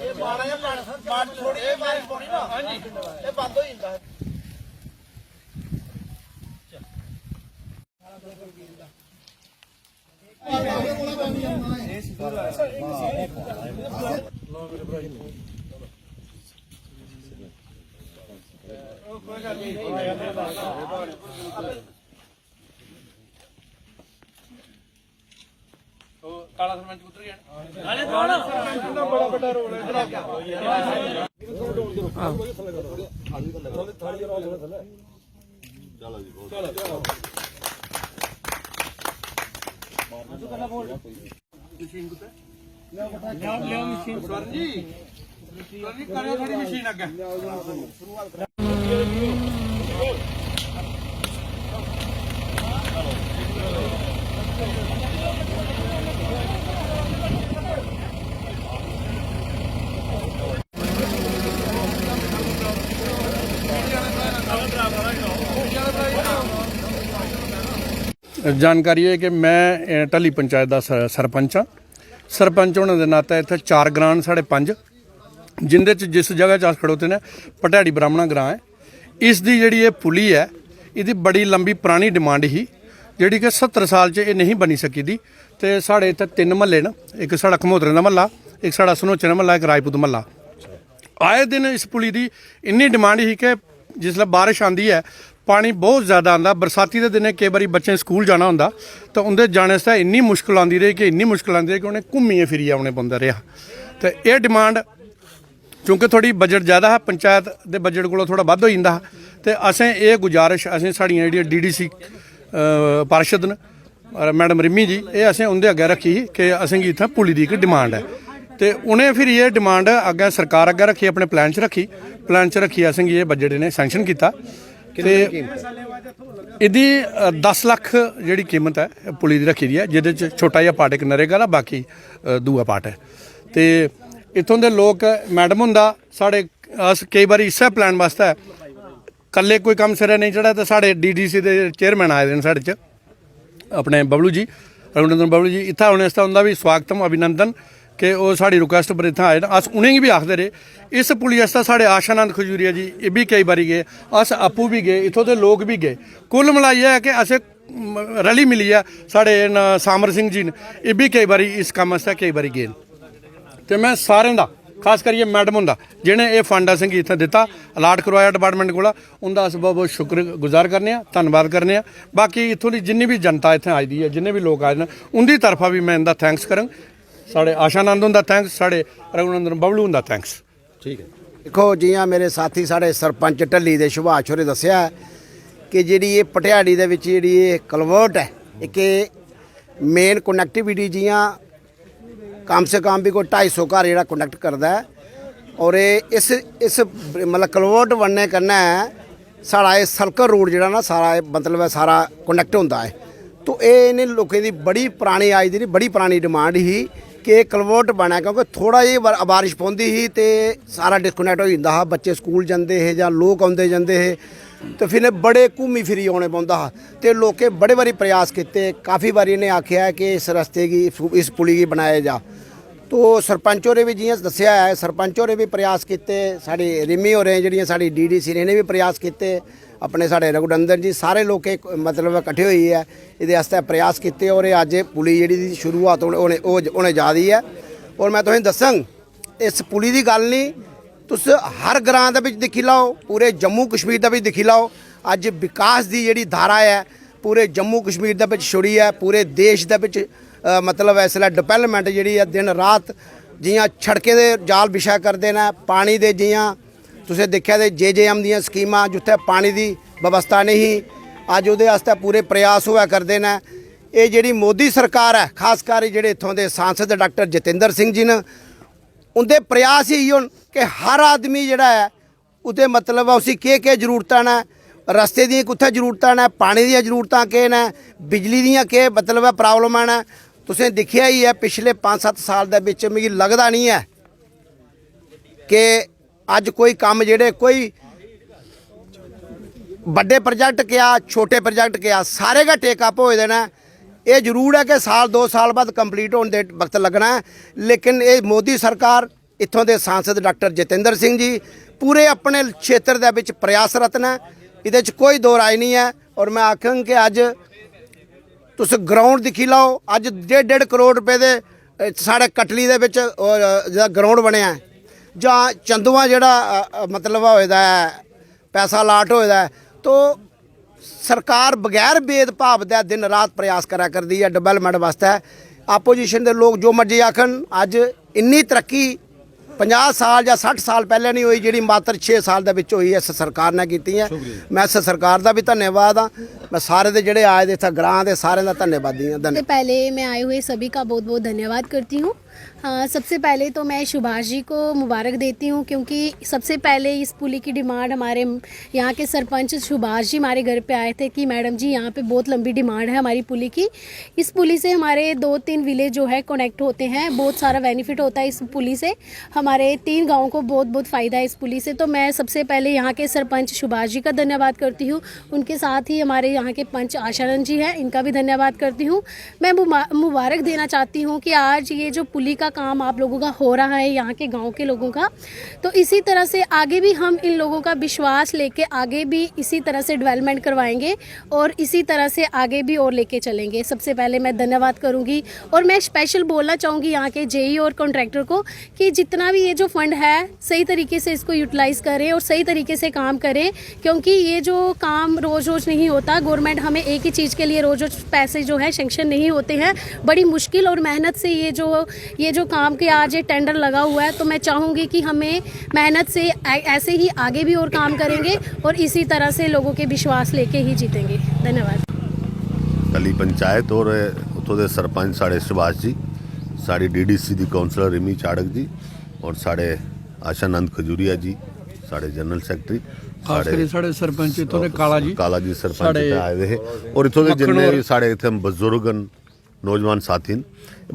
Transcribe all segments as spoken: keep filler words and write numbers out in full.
ਇਹ ਮਾੜਾ ਜਿਹਾ ਪਾਣੀ, ਪਾਣੀ, ਥੋੜੀ ਜਿਹੀ ਬਾਰਿਸ਼ ਪਉਣੀ ਨਾ, ਇਹ ਬੰਦ ਹੋ ਜਾਂਦਾ। ਉਹ ਕਾਲਾ ਸਰਪੰਚ ਉਤਰ ਗਿਆ। ਨਾਲੇ ਕੌਣ? ਮਸ਼ੀਨ ਕਿੱਥੇ? ਲਿਆਓ, ਲਿਆਓ ਮਸ਼ੀਨ। ਸਵਰਨ ਜੀ, ਸਵਰਨ ਜੀ, ਕਰਿਓ ਥੋੜੀ ਮਸ਼ੀਨ ਅੱਗੇ। ਜਾਣਕਾਰੀ ਹੈ ਕਿ ਮੈਂ ਅ, ਢੱਲੀ ਪੰਚਾਇਤ ਦਾ ਸ- ਸਰਪੰਚ ਹਾਂ। ਸਰਪੰਚ ਹੋਣ ਦੇ ਨਾਤੇ ਇੱਥੇ ਚਾਰ ਗ੍ਰਾਂਟ ਸਾਡੇ, ਪੰਜ, ਜਿੰਦੇ ਚ ਜਿਸ ਜਗ੍ਹਾ ਚ ਅਸ ਖੜੋਤੇ ਨੇ, ਪਟਿਆੜੀ ਬ੍ਰਾਹਮਣਾ ਗ੍ਰਾਂਟ ਹੈ। ਇਸ ਦੀ ਜਿਹੜੀ ਇਹ ਪੁਲੀ ਹੈ, ਇਹਦੀ ਬੜੀ ਲੰਬੀ ਪੁਰਾਣੀ ਡਿਮਾਂਡ ਹੀ, ਜਿਹੜੀ ਕਿ ਸੱਤਰ ਸਾਲ ਚ ਇਹ ਨਹੀਂ ਬਣੀ ਸਕੀ ਦੀ। ਤੇ ਸਾਡੇ ਇੱਥੇ ਤਿੰਨ ਮਹੱਲੇ ਨੇ, ਇੱਕ ਸਾਡਾ ਖਮੋਤਰੇ ਦਾ ਮਹੱਲਾ, ਇੱਕ ਸਾਡਾ ਸਨੋਚੇ ਦਾ ਮਹੱਲਾ, ਇੱਕ ਰਾਜਪੂਤ ਮਹੱਲਾ। ਆਏ ਦਿਨ ਇਸ ਪੁਲੀ ਦੀ ਇੰਨੀ ਡਿਮਾਂਡ ਸੀ ਕਿ ਜਿਸਲੇ ਬਾਰਿਸ਼ ਆਂਦੀ ਹੈ, ਪਾਣੀ ਬਹੁਤ ਜ਼ਿਆਦਾ ਆਂਦਾ। ਬਰਸਾਤੀ ਦੇ ਦਿਨੇ ਕਈ ਵਾਰੀ ਬੱਚੇ ਸਕੂਲ ਜਾਣਾ ਹੁੰਦਾ, ਤਾਂ ਉਹਦੇ ਜਾਣੇ ਵਾਸਤੇ ਇੰਨੀ ਮੁਸ਼ਕਲ ਆਂਦੀ ਰਹੀ ਕਿ ਇੰਨੀ ਮੁਸ਼ਕਲ ਆਂਦੀ ਰਹੀ ਕਿ ਉਹਨੇ ਘੁੰਮੀਏ ਫਿਰੀਏ ਆਉਣੇ ਪੈਂਦਾ ਰਿਹਾ। ਤੇ ਇਹ ਡਿਮਾਂਡ, ਕਿਉਂਕਿ ਥੋੜੀ ਬਜਟ ਜ਼ਿਆਦਾ ਹੈ, ਪੰਚਾਇਤ ਦੇ ਬਜਟ ਕੋਲੋਂ ਥੋੜਾ ਵੱਧ ਹੋ ਜਾਂਦਾ ਹੈ, ਤੇ ਅਸੀਂ ਇਹ ਗੁਜ਼ਾਰਿਸ਼, ਅਸੀਂ, ਸਾਡੀਆਂ ਜਿਹੜੀਆਂ ਡੀਡੀਸੀ ਪਾਰਸ਼ਦ ਨੇ, ਔਰ ਮੈਡਮ ਰਿੰਮੀ ਜੀ, ਇਹ ਅਸੀਂ ਉਹਦੇ ਅੱਗੇ ਰੱਖੀ ਸੀ ਕਿ ਅਸੀਂ ਕੀ ਇੱਥੇ ਪੁਲੀ ਦੀ ਇੱਕ ਡਿਮਾਂਡ ਹੈ। ਤੇ ਉਹਨੇ ਫਿਰ ਇਹ ਡਿਮਾਂਡ ਅੱਗੇ, ਸਰਕਾਰ ਅੱਗੇ ਰੱਖੀ, ਆਪਣੇ ਪਲਾਨ 'ਚ ਰੱਖੀ। ਪਲਾਨ 'ਚ ਰੱਖੀ, ਅਸੀਂ ਕੀ ਇਹ ਬਜਟ ਇਹਨੇ ਸੈਂਕਸ਼ਨ ਕੀਤਾ। ਤੇ ਇਹਦੀ ਅ, ਦਸ ਲੱਖ ਜਿਹੜੀ ਕੀਮਤ ਹੈ, ਇਹ ਪੁਲੀ ਦੀ ਰੱਖੀ ਦੀ ਹੈ, ਜਿਹਦੇ 'ਚ ਛੋਟਾ ਜਿਹਾ ਪਾਰਟ ਇੱਕ ਨਰੇਗਾ ਦਾ, ਬਾਕੀ ਅ, ਦੂਆ ਪਾਰਟ ਹੈ। ਤੇ ਇੱਥੋਂ ਦੇ ਲੋਕ, ਮੈਡਮ ਹੁੰਦਾ ਸਾਡੇ, ਅਸ ਕਈ ਵਾਰੀ ਇਸੇ ਪਲਾਨ ਵਾਸਤੇ ਕੱਲੇ ਕੋਈ ਕੰਮ ਸਿਰੇ ਨਹੀਂ ਚੜਿਆ, ਤੇ ਸਾਡੇ ਡੀਡੀਸੀ ਦੇ ਚੇਅਰਮੈਨ ਆਏ ਦੇ ਨੇ ਸਾਡੇ 'ਚ, ਆਪਣੇ ਬਬਲੂ ਜੀ, ਰਘੁਨੰਦਨ ਬਬਲੂ ਜੀ, ਇੱਥੇ ਆਉਣੇ ਵਾਸਤੇ ਉਹਦਾ ਵੀ ਸਵਾਗਤਮ, ਅਭਿਨੰਦਨ, ਕਿ ਉਹ ਸਾਡੀ ਰਿਕੁਐਸਟ ਪਰ ਇੱਥੇ ਆਏ ਨੇ। ਅਸ उ'नेंगी भी आखदे रेह्। इस पुली आस्तै साढ़े आशानंद खजूरिया जी, एह् बी केईं बारी गे, अस आपूं बी गे, इत्थूं दे लोक बी गे। कुल मलाइयै कि असें, म, रली मिलियै, साढ़े न सामर सिंह जी न, एह् बी केईं बारी इस कम्म आस्तै केईं बारी गे न। ते में सारें दा, खास करियै मैडम हुंदा, जि'नें एह् फंड असेंगी इत्थै दित्ता, अलाट करोआया डिपार्टमेंट कोला, उं'दा अस बहुत बहुत शुक्रगुजार करने आं, धन्नवाद करने आं। बाकी इत्थूं दी जिन्नी बी जनता इत्थै आई दी ऐ, जिन्ने बी लोक आए न, उं'दी तरफा बी में इं'दा थैंक्स करङ। साढ़े आशानंद हुंदा थैंक्स, साढ़े रघुनंदन बबलू हुंदा थैंक्स। ठीक ऐ। दिक्खो, जि'यां मेरे साथी साढ़े सरपंच ढल्ली दे सुभाष होरें दस्सेआ ऐ कि जेह्ड़ी एह् भटियाड़ी दे बिच जेह्ड़ी एह् कलवर्ट ऐ, इक एह् मेन कनैक्टिविटी, जि'यां कम से कम बी कोई ढाई सौ घर जेह्ड़ा कनैक्ट करदा ऐ। और एह् इस इस मतलब कलवर्ट बनने कन्नै साढ़ा एह् सर्कल रोड जेह्ड़ा ना, सारा एह् मतलब ऐ, सारा कनैक्ट होंदा ऐ। तो एह् इ'नें लोकें दी बड़ी परानी, अज्ज दी निं, बड़ी परानी डिमांड ही कि एह् कलवर्ट बनै, क्योंकि थोह्ड़ा जेही बर- बारिश पौंदी ही ते सारा डिस्कनैक्ट होई जंदा हा। बच्चे स्कूल जंदे हे जां लोक औंदे जंदे हे, ते फिर इ'नें बड़े घूमी फिरी औने पौंदा हा। ते लोकें बड़े बारी प्रयास कीते, काफी बारी इ'नें आखेआ ऐ कि इस रस्ते गी, इस पुली गी बनाया जा। तो सरपंच होरें बी जि'यां दस्सेआ ऐ, सरपंच होरें बी प्रयास कीते, साढ़ी रिमी होरें, जेह्ड़ियां साढ़ी डीडीसी ने, इ'नें बी प्रयास कीते, अपने साढ़े रघुनंदन जी, सारे लोकें मतलब कट्ठे होइयै एह्दे आस्तै प्रयास कीते और एह् अज्ज पुली जेह्ड़ी दी शुरुआत होने होने जा दी ऐ। और में तुसें दस्सङ, इस पुली दी गल्ल निं, तुस हर ग्रांऽ दे बिच दिक्खी लैओ, पूरे जम्मू कश्मीर दे बिच दिक्खी लैओ, अज्ज विकास दी जेह्ड़ी धारा ऐ, पूरे जम्मू कश्मीर दे बिच छोड़ियै पूरे देश दे बिच, अ, मतलब इसलै डिवैलपमैंट जेह्ड़ी ऐ, दिन रात जि'यां सड़कें दे जाल बिछा करदे न, पानी दे, जि'यां तुसें दिक्खेआ ते जे जे एम दियां स्कीमां, जित्थै पानी दी बवस्था नेईं ही, अज्ज ओह्दे आस्तै पूरे प्रयास होआ करदे न। एह् जेह्ड़ी मोदी सरकार ऐ, खासकर जेह्ड़े इत्थूं दे सांसद डाक्टर जितेंद्र सिंह जी न, उं'दे प्रयास इ'यो न कि हर आदमी जेह्ड़ा ऐ, ओह्दे मतलब ऐ, उसी केह् केह् जरूरतां न, रस्ते दियां कुत्थै जरूरतां न, पानी दियां जरूरतां केह् न, बिजली दियां केह् मतलब ऐ, प्राब्लमां न। तुसें दिक्खेआ ही ऐ, पिछले पंज सत्त साल दे बिच मिगी लगदा निं ऐ कि अज्ज कोई कम्म जेह्ड़े कोई बड्डे प्रोजेक्ट क्या, छोटे प्रोजेक्ट क्या, सारे गै टेक अप होए दे न। एह् जरूर ऐ कि साल दो साल बाद कंप्लीट होने दे वक्त लग्गना ऐ, लेकिन एह् मोदी सरकार इत्थों दे सांसद डॉक्टर जितेंद्र सिंह जी पूरे अपने क्षेत्र दे विच प्रयासरत न, इदे च कोई दो राय नहीं ऐ। और मैं आखंग कि अज्ज तुस ग्राउंड दिक्खी लैओ, अज्ज डेढ़ डेढ़ करोड़ रपेऽ दे, अ, साढ़े कटली दे बिच, अ, जेह्ड़ा ग्राउंड बनेआ ऐ, जां चंदुआ जेह्ड़ा, अ, अ, मतलब होए दा ऐ, पैसा अलाट होए दा ऐ, तो सरकार बगैर भेदभाव दे दिन रात प्रयास करा करदी ऐ डेवलपमेंट वास्तै। अपोजिशन दे लोक जो मर्जी आखन, अज्ज इन्नी तरक्की पंजाह् साल जां सट्ठ साल पैह्लें नहीं होई, जेह्ड़ी मात्र छे साल दे बिच होई, इस सरकार ने कीती ऐ। शुक्रिया। मैं इस सरकार दा भी धन्यवाद आं। मैं सारे दे जेह्ड़े आए दे इत्थै ग्रां दे, सारें दा धन्यवादी आं। सबसे धन्यवाद। पहले मैं आए हुए सभी का बहुत बहुत धन्यवाद करती हूँ। हाँ, सबसे पहले तो मैं सुभाष जी को मुबारक देती हूँ, क्योंकि सबसे पहले इस पुली की डिमांड हमारे यहाँ के सरपंच सुभाष जी हमारे घर पे आए थे कि मैडम जी, यहाँ पे बहुत लंबी डिमांड है हमारी पुली की। इस पुली से हमारे दो तीन विलेज जो है कनेक्ट होते हैं, बहुत सारा बेनिफिट होता है इस पुली से। हमारे तीन गाँव को बहुत बहुत फ़ायदा है इस पुली से। तो मैं सबसे पहले यहाँ के सरपंच सुभाष जी का धन्यवाद करती हूँ, उनके साथ ही हमारे यहाँ के पंच आशानंद जी हैं, इनका भी धन्यवाद करती हूँ। मैं मुबा- मुबारक देना चाहती हूँ कि आज ये जो पुली का काम आप लोगों का हो रहा है, यहाँ के गाँव के लोगों का, तो इसी तरह से आगे भी हम इन लोगों का विश्वास लेके आगे भी इसी तरह से डेवलपमेंट करवाएंगे और इसी तरह से आगे भी और लेके चलेंगे। सबसे पहले मैं धन्यवाद करूँगी और मैं स्पेशल बोलना चाहूँगी यहाँ के जेई और कॉन्ट्रैक्टर को कि जितना भी ये जो फंड है, सही तरीके से इसको यूटिलाइज करें और सही तरीके से काम करें, क्योंकि ये जो काम रोज़ रोज़ नहीं होता। गवर्नमेंट हमें एक ही चीज़ के लिए रोज़ रोज़ पैसे जो है सैंक्शन नहीं होते हैं। बड़ी मुश्किल और मेहनत से ये जो ये जो काम के आज ये टेंडर लगा हुआ है, तो मैं चाहूँगी कि हमें मेहनत से ऐ- ऐसे ही आगे भी और काम करेंगे और इसी तरह से लोगों के विश्वास लेके ही जीतेंगे। धन्यवाद। कली पंचायत और उत्थों दे सरपंच साढ़े सुभाष जी, साढ़ी डीडीसी दी काउंसलर रिमी चाड़क जी और साढ़े आशानंद खजूरिया जी, साढ़े जनरल सैकटरी, खास करियै साढ़े सरपंच इत्थों दे काला जी, काला जी सरपंच साढ़े इत्थै आए दे हे। और इत्थों दे मक्खन जिन्ने होर। बी साढ़े इत्थै बजुर्ग न, नौजवान साथी न,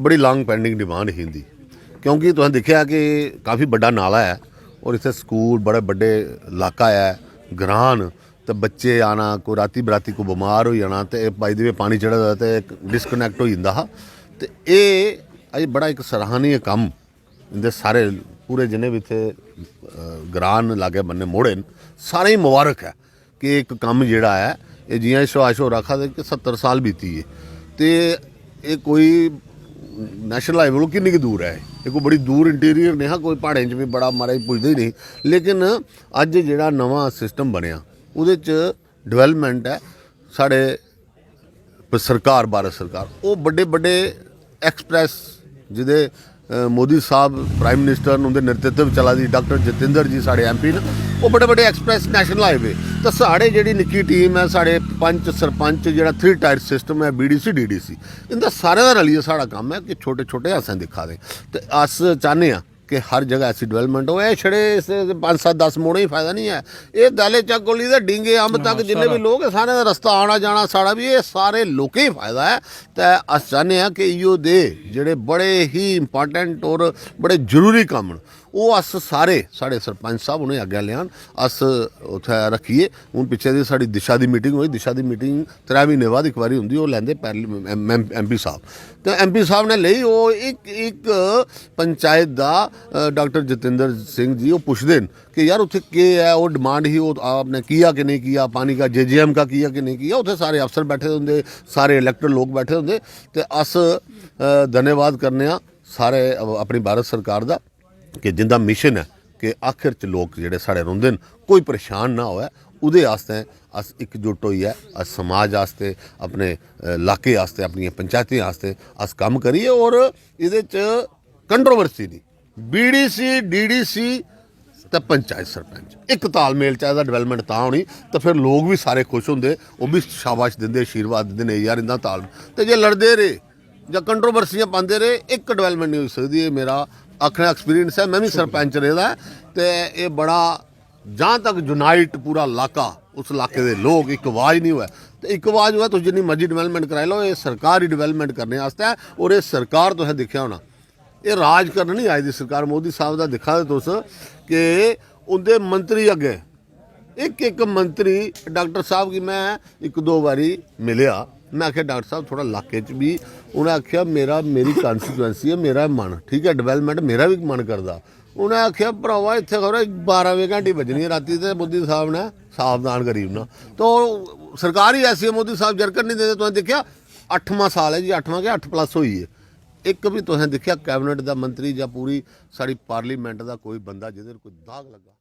बड़ी लॉन्ग पेंडिंग डिमांड ही इंदी, क्योंकि तुसें दिक्खेआ कि काफ़ी बड्डा नाला ऐ और इत्थै स्कूल, बड़े बड्डे इलाका ऐ, ग्रां न, ते बच्चे आना, कोई राती बराती कोई बमार होई जाना, ते एह् बाई दी वे पानी चढ़े दा ते डिस्कनेक्ट होई जंदा हा। ते एह् अजें बड़ा इक सराहनीय कम्म इंदे सारे पूरे जिन्ने बी इत्थै, अ, ग्रां न, लागै बन्ने मोड़े न, सारें गी मुबारक ऐ कि इक कम्म जेह्ड़ा ऐ, एह् जि'यां सुभाष होर आखा दे कि सत्तर साल बीती गे, ते एह् कोई नेशनल हाईवे कोला किन्नी कुऽ दूर ऐ? एह् कोई बड़ी दूर इंटीरियर नेईं हा, कोई प्हाड़ें च बी बड़ा, महाराज, पुजदे ही नेईं। लेकिन अज्ज जेह्ड़ा नमां सिस्टम बनेआ, ओह्दे च डेवलपमेंट ऐ। साढ़े प- सरकार, भारत सरकार, ओह् बड्डे बड्डे एक्सप्रेस, जेह्दे, अ, मोदी साहब प्राइम मिनिस्टर न, उं'दे नेतृत्व च चला दी, डॉक्टर जितेंद्र जी साढ़े एमपी न, ओह् बड्डे बड्डे एक्सप्रेस, नेशनल हाईवे। ते साढ़े जेह्ड़ी निक्की टीम ऐ, साढ़े पंच सरपंच, जेह्ड़ा थ्री टायर सिस्टम ऐ, बीडीसी, डीडीसी, इं'दा सारें दा रलियै साढ़ा कम्म ऐ कि छोटे छोटे असें दिक्खा दे। ते अस चाह्न्ने आं कि हर जगह ऐसी डेवलपमेंट होऐ। एह् छड़े इस पंज सत्त दस मोड़ें गी फायदा निं ऐ, एह् दाले चक्क कोली ते डींगे अम्ब तक जिन्ने बी लोक, सारें दा रस्ता आना जाना साढ़ा बी, एह् सारे लोकें गी फायदा ऐ। ते अस चाह्न्ने आं कि इयो दे जेह्ड़े बड़े ही इंपॉर्टेंट और बड़े जरूरी कम्म न, ओह् अस सारे, साढ़े सरपंच साहब उ'नें अग्गें लेआन, अस उत्थै रक्खिए। हून पिच्छे दी साढ़ी दिशा दी मीटिंग होई, दिशा दी मीटिंग त्रै म्हीने बाद इक बारी होंदी, ओह् लैंदे एमपी साहब। ते एमपी साहब ने लेई, ओह् इक इक पंचायत दा, अ, डॉक्टर जितेंद्र सिंह जी ओह् पुछदे न कि यार उत्थै केह् ऐ, ओह् डिमांड ही, ओह् आपने किया कि नहीं किया, पानी का जेजेएम का किया कि नहीं किया। उत्थै सारे अफसर बैठे दे होंदे, सारे इलेक्टेड लोक बैठे दे होंदे। ते अस, अ, धन्यवाद करने आं सारे, अ, अपनी भारत सरकार दा कि जिंदा मिशन ऐ कि आखिर च लोक जेह्ड़े साढ़े रौंह्दे न, कोई परेशान ना होऐ, ओह्दे आस्तै अस इकजुट होइयै, अस समाज आस्तै, अपने, अ, लाके आस्तै, अपनियें पंचायतें आस्तै अस कम्म करिए। और एह्दे च कंट्रोवर्सी निं, बीडीसी, डीडीसी ते पंचायत सरपंच इक तालमेल च, एह्दा डेवलपमेंट तां होनी। ते फिर लोक बी सारे खुश होंदे, ओह् बी शाबाश दिंदे, आशीर्वाद दिंदे, "नेईं यार, इं'दा ताल।" ते जे लड़दे रेह् जां कंट्रोवर्सियां पांदे रेह्, इक डेवलपमेंट निं होई सकदी। एह् मेरा आखने दा एक्सपीरियंस ऐ, में बी सरपंच रेह्दा ऐ। ते एह् बड़ा, जहाँ तक यूनाइट पूरा इलाका, उस इलाके दे लोक इक आवाज निं होऐ, ते इक आवाज होऐ, तुस जिन्नी मर्जी डेवलपमेंट कराई लैओ, एह् सरकार ही डेवलपमेंट करने आस्तै। और एह् सरकार, तुसें दिक्खेआ होना, एह् राज करन निं आई दी सरकार। मोदी साहब दा दिक्खा दे तुस कि उं'दे मंत्री अग्गें, इक इक मंत्री, डॉक्टर साहब गी में इक दो बारी मिलेआ, में आखेआ, "डॉक्टर साहब, थोह्ड़ा इलाके च बी," उ'नें आखेआ, "मेरा, मेरी कॉन्स्टिट्यूएंसी ऐ, मेरा मन, ठीक ऐ, डेवलपमेंट मेरा बी मन करदा।" उ'नें आखेआ, "भ्रावा, इत्थै खबरै बारां बजे घैंटी बज्जनी ऐ रातीं ते मोदी साहब ने सावधान करी ओड़ना।" तो सरकार ही ऐसी ऐ, मोदी साहब जरकन निं दिंदे। तुसें दिक्खेआ, अठमां साल ऐ जी, अठमां के अट्ठ प्लस होई ऐ, इक बी तुसें दिक्खेआ कैबिनेट दा मंत्री जां पूरी साढ़ी पार्लियामेंट दा कोई बंदा जेह्दे पर कोई दाग लग्गा?